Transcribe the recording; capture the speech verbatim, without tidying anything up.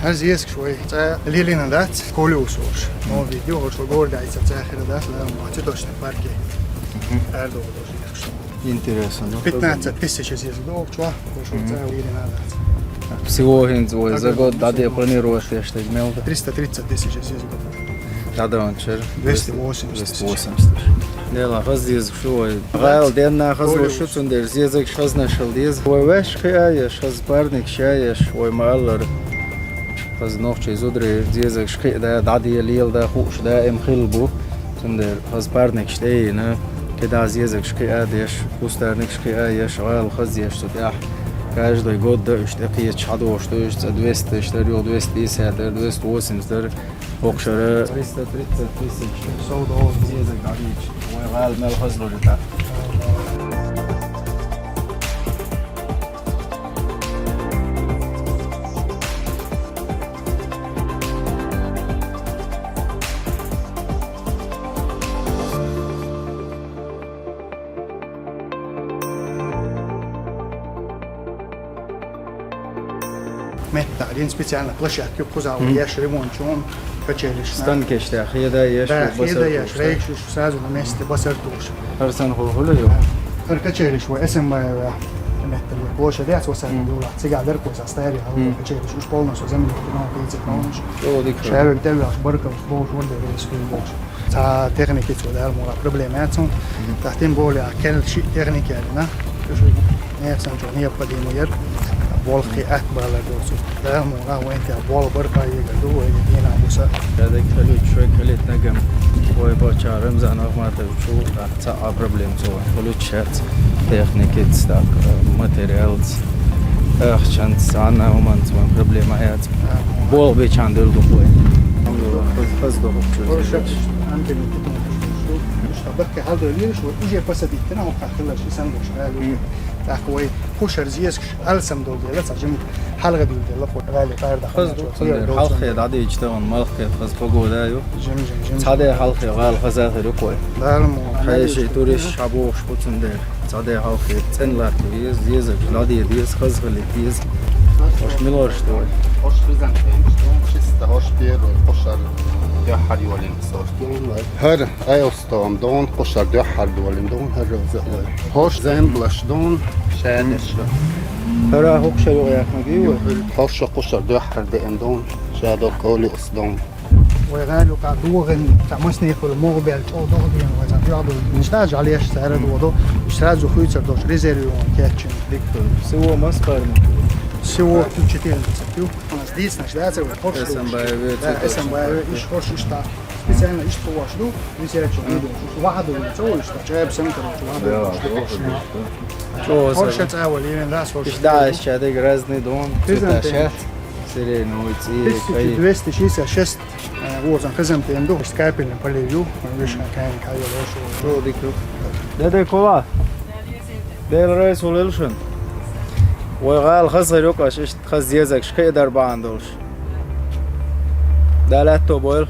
Ар зезагаш вай цӀа лелийна дац, колёсаш. Но видео, хӀорш вай городе цӀа хир дац, да, ма цветочный парке. Мгм. Ардо дождешкаш. Интересно, ну, Пятнадцать тысяч зезаг долча, хӀорш вай цӀа лелийна дац. Всего хӀинца вай за год дӀаде планировать еш дерг мел да? Триста тридцать тысяч зезаг долча. ДӀадаханча шера? Двести восемьдесят тысяч. Двести восемьдесят тысяч. Дела хаза деза шу вай. ГӀала денна хаза луш шу, цундела зезагаш хазанашал деза. Вай ваьш кхиа еш, хаза парникаш я еш, вай ма аллара. Хаза нохчий зударий зезагаш кхиа да, дӀаде лела да, хууш даим хилла бу. Цундела хаза парникаш тӀеийна, кхидӀа зезагаш кхиа деш, кустарникаш кхиа еш, гӀала хаза еш цу тӀехь. Каждый год да уьш тӀекхеташ хьадохуш ду, уьш цӀа двести тысяч дара, юха двести пятьдесят дара, двести восемьдесят дара. ХӀокху шарахь триста тридцать тысяч сов долу зезаг дӀадийча, вай гӀала мел хаза лур ю тӀаккха. Меттахь дина специально площадка ю кхузахь, вай еш ремонт чу, качелиш. Станкеш тӀехь хеда еш, да, хеда еш, рейш уьш сразу на месте басар туш. ХӀара санна хӀума хуьлу ю? ХӀара качелиш вай СМБ-ва меттала площадь яц, васар юлахь, цигахь дара кхузахь старый, хӀара качелиш уьш полностью заменить дина, тридцать тоннаш. О, дика. Шаьвиг тӀевеаш, баркаллаш бохуш, варде вейс хуьлу бохуш. Цхьа техникица вай Дала мукъалахь проблема яц хьуна. Тахтин боле а кхел шиъ техника яьллина. Уьш нехан санна чӀогӀа необходимо яр. Болх кхин атта балар доцу. Дала мукъалахь вайн тӀехь болх бар кхайигар ду, вай дийнахь буса. Дадак халуьйту шой калит нагам. Вай бача Рамзан Ахматовичу, цхьа а проблема цо вайн хуьлуьйтуш яц. Техникица, так, материалца, ахчанца, цхьана а хӀуманца вайн проблема яц. Болх бечан дуьллу ду вай. Хаза, хаза ду хӀокху чу. Хорошо, антенна питон шу, шу, шу, баккхий хьал ду лийраш, вот уже посадить, тина хӀокху хиларш, и сан гуш, да, люди. ТӀаккха вай хӀушар зезаш, алсам долу дела, цхьа жим хьалха дуьллу дела, хӀо гӀали къарда хаза ду, хаза ду, цундела хьалхе дӀадийча тахана, малхе хаза погода ю. Жим, жим, жим. Цхьа де хьалхе гӀала хаза хир ю кхой. Дала мо. Хьеший туристаш хьабохуш бу цундела. Цхьа де хьалхе цӀена латта веза, зезагаш дӀаде деза, хаза хила деза. Ош милорш ду вай? Ош хризантемаш ду, чисто ош первый, кхушар дуьххьара йолийна сорт. ХӀара Айлстон ду, кхушар дуьххьара долийна ду, хӀара розовый. ХӀорш земблаш ду, шадерш ду. ХӀара хӀокху шарахь яхна гий вай? ХӀорш кхушар дуьххьара деана ду, шадо колиус ду. Вай гӀала юкъа догӀина, цхьа масне хуьлу могӀа бел чӀогӀа догӀа дийна вай цхьа дуьхьа ду. Ниш да жӀалеш цара догӀа ду, уьш сразу хуьйцар долуш резерве ван кечйина. Дика хуьлу. Всего масса парник? Всего четырнадцать ю. У нас дийцинаш дац, вай хӀорш ду. СМБ-ве, да, цветочный СМБ-ве, парк. ИштӀа хӀорш иштта. Специально иштта хӀорш ду, висячий видом. Ваха ду, цо иштта, чӀаьб сам, короче, ваха ду. Да, да, да. Чо хӀорш ца вали, да, хӀорш. Иштта да, иштта дерг разный дом, цвета шац. Сиреневый, цӀе, кхай. Тысяча двести шестьдесят шесть. Э, вот он, хризантем ду, с капельным поливью, вешан кайн кайо лошу. Чо дика. Деде Кола. Дела райс волуш шун. Вай гӀала хаза хир ю, кхаш, иштта хаза зезагаш кхиадар бахьана долуш. Дала аьтто бойла.